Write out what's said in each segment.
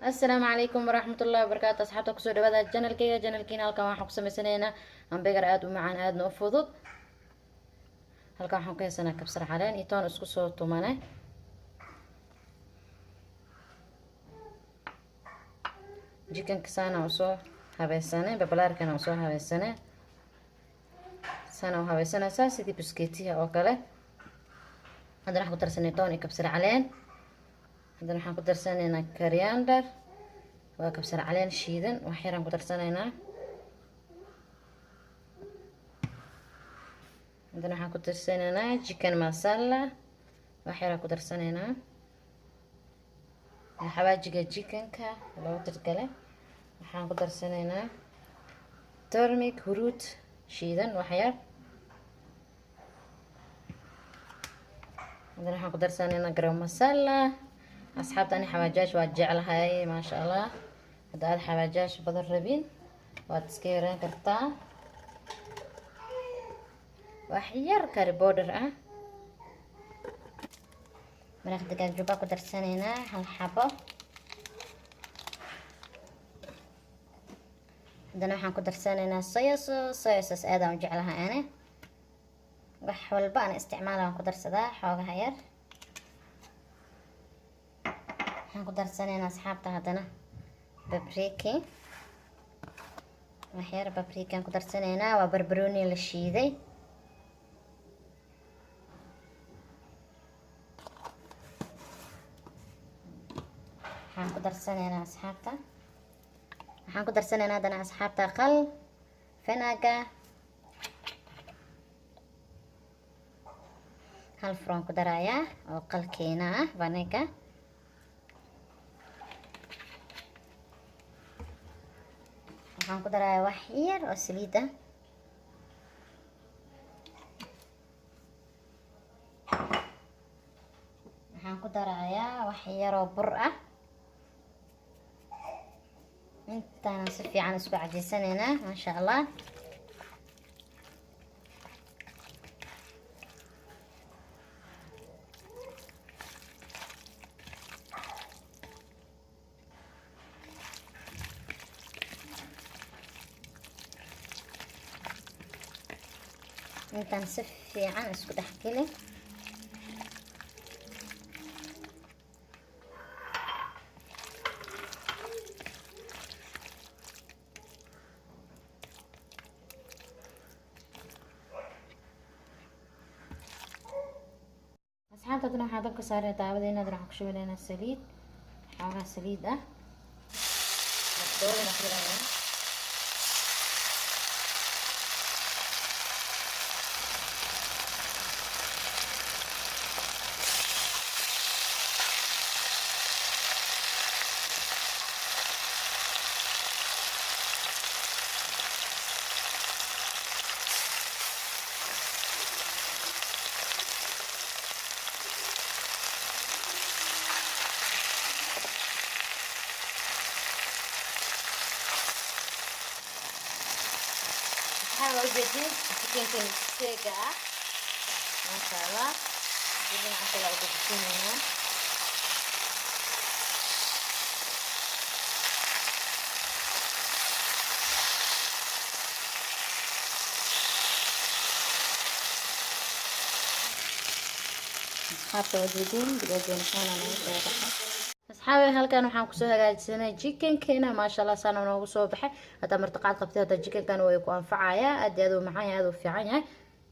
Asalaamu calaykum waraxmatullahi wabarakaatu. Asxaabta, kusoo dhawaada channelkeyga, channelkiina. Halkan waxaan ku sameysanaynaa hamburger aada u macaan, aadna u fudud. Halkan waxaan ku haysanaa kabsar caleen iyo toon isku soo tumane. Chickenka saana usoo habeysane, babalaarkana usoo habeysane, saana u habeysanaysaa sidii buskeetiha oo kale. Haddana waxaan ku darsanay toon iyo kabsar caleen. Haddana waxaan ku darsanaynaa coriander, waa kabsar caleen shiidan, wax yaraan ku darsanaynaa. Haddana waxaan ku darsanaynaa chicken masala, wax yaraan ku darsanaynaa. Xawaajiga chickenka loogu tirgalay waxaan ku darsanaynaa turmeric, huruud shiidan, wax yar. Haddana waxaan ku darsanaynaa garam masala. Asxaabta, ani xawaajaash waa jeclahay, maasha Allah. Hadda aad xawaajaash badan rabin, waad iska yaraan kartaa. Wax yar curry powder ah, maraq digaag juba ku darsanaynaa hal xabo. Haddana waxaan ku darsanaynaa soya sauce. Soya sauce aadaan u jeclahay ani, wax walba ana isticmaala waan ku darsadaa xoogaha yar. Waxaan ku darsanaynaa, asxaabta, haddana paprika, wax yar paprikaan ku darsanaynaa, waa barbarooni la shiiday. Waxaan ku darsanaynaa, asxaabta, waxaan ku darsanaynaa haddana, asxaabta, khal, vinegar hal furan ku darayaa oo qalkeena ah, vinegar. Waxaan ku darayaa wax yar oo saliid ah. Waxaan ku darayaa wax yaroo bur ah. Intaana si fiican isku cajiisanaynaa, maasha Allah. Intaan si fiican isku dhex geli. Asxaabta, haddana waxaa dabka saaray daawadeena. Haddana waxaan ku shubanaynaa saliid, xoogaa saliid ah. Dawadana ku shubanaynaa. Waxaa ujeedin chickenkan steega ah, maasha Allah. Dhinaca kale ugu bixinaynaa. Asxaabta, ujeedin digaageena saana noogu soo baxay. Asxaabi, halkan waxaan kusoo hagaajisanay chickenkeena, maasha Allah, saana noogu soo baxay. Haddaa martiqaad qabtay, hadda chickenkan way ku anfacayaa, aad iyo aad u macaan yahay, aad u fiican yahay.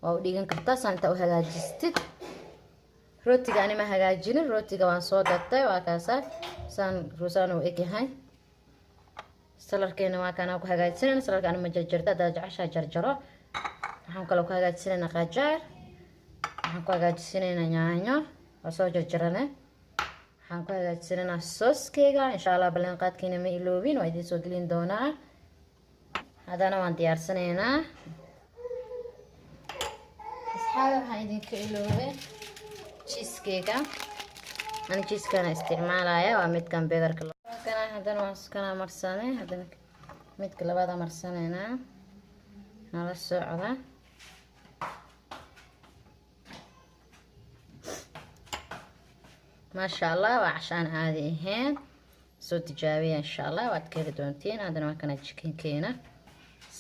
Waa u dhigan kartaa saan intaa u hagaajistid. Rootiga ani ma hagaajinin, rootiga waan soo gatay, waa kaasa, saan ruusaan uu egyahay. Saladkeena waa kanaa ku hagaajisanayna. Saladka ani ma jarjarta, haddaad jeceshaa jarjaro. Waxaan kaloo ku hagaajisanaynaa qajaar, waxaan ku hagaajisanaynaa yaanyo waa soo jarjarane, waxaan ku hagaajisanaynaa sooskeyga. Insha Allah, ballan qaadkiina ma iloobin, waa idiin soo gelin doonaa. Haddana waan diyaarsanaynaa. Asxaabi, waxaan idinka iloobay cheesekeyga. Ani cheesekana isticmaalaya waa midkan burgerka kana. Haddana waan kana marsanay, haddana midka labaada marsanaynaa, nala socda. Maasha Allah, waa cashaan caadi ahayn. Soo tijaabiya, insha Allah waad ka heli doontiin. Haddana waa kana chickenkeena,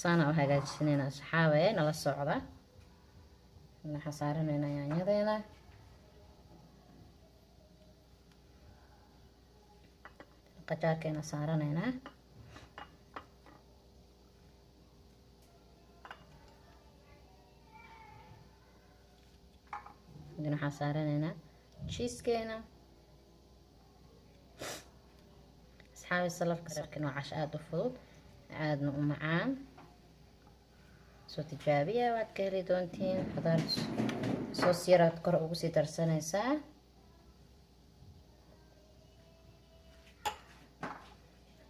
saana u hagaajisanayna. Asxaabe, nala socda. Waxaan saaranaynaa yaanyadeena. Qajaarkeena saaranaynaa. Haddana waxaan saaranaynaa cheesekeena. Asxaabi, saladka sarkin waa casho aada u fudud, aadna u macaan. Soo tijaabiya, waad ka heli doontiin. Khudaar soos yaraad kor ugu sii darsanaysaa.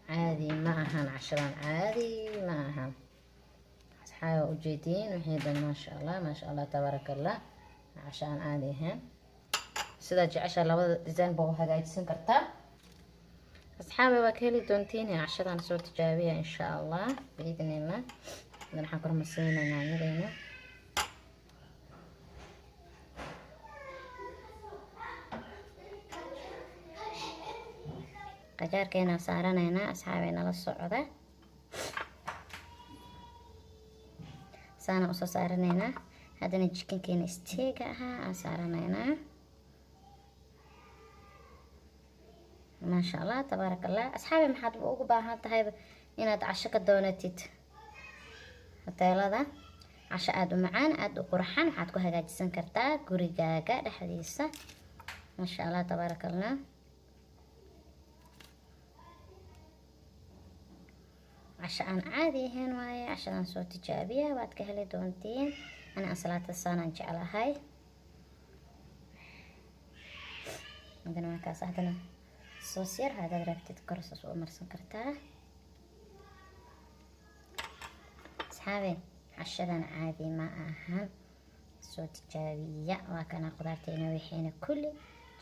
Caadi ma ahan cashadan, caadi ma ahan. Asxaabi, waa ujeediin wixii dhan. Maasha Allah, maasha Allah, tabaaraka Allah. Casho aan caadi ahayn. Sidaa jecesha labada design ba u hagaajisan kartaa. Asxaabi, waa ka heli doontiin cashadan. Soo tijaabiya, insha Allah, biidnillah. Hadana waxaan kormarsiinaa yaanyadeena. Qajaarkeena saaranaynaa. Asxaabi, nala socda. Saana usoo saaranaynaa. Haddana chickenkeena steakga ahaa aan saaranaynaa. Maasha Allah, tabaaraka Allah. Asxaabi, maxaad ugu baahan tahay inaad casho ka doonatid hoteelada? Casho aada u macaan, aada u qurxan waxaad ku hagaajisan kartaa gurigaaga dhexdiisa. Maasha Allah, tabaaraka Allah. Casho aan caadi ahayn waaye cashadan. Soo tijaabiya, waad ka heli doontiin. Ana ansalaatada saanaan jeclahay. Hadana waa kaas. Haddana soos yar haddaad rabtid kor saas u marsan kartaa. Asxaabe, cashadan caadi ma ahan, soo tijaabiya. Waa kana qudaarteena, wixiina kulli,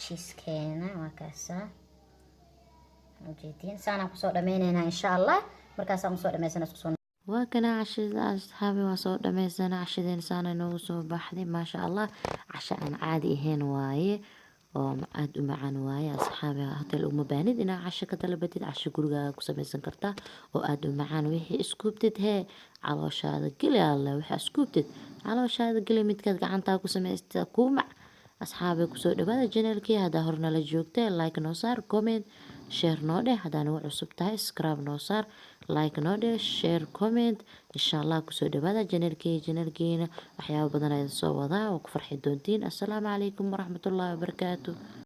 cheesekeena waa kaasaa, ujeediin. Saanaan kusoo dhameyneynaa, insha Allah. Markaasaan usoo dhameysana isku soo. Waa kana cashada, asxaabi, waa soo dhameysana cashadeen. Saana inoogu soo baxday, maasha Allah. Casho aan caadi ahayn waaye oo aada u macaan waaye. Asxaabi, hotel uma baahnid inaad casho ka dalbatid. Casho gurigaaga ku samaysan kartaa oo aada u macaan. Wixii iskuubtid hee calooshaada geli alle, wixii iskuubtid calooshaada geli, midkaad gacantaa ku samaysta kuu mac. Asxaabi, kusoo dhawaada channelkii. Haddaa hor nala joogtay, like noo saar, comment, share noo dheh. Haddaa nagu cusub tahay, subscribe noo saar, like noo dheh, share, comment, insha Allah. Kusoo dhawaada channelkii. Channelkiina waxyaabo badan ayaan soo wadaa oo ku farxi doontiin. Assalaamu calaykum waraxmatullaahi wabarakaatu.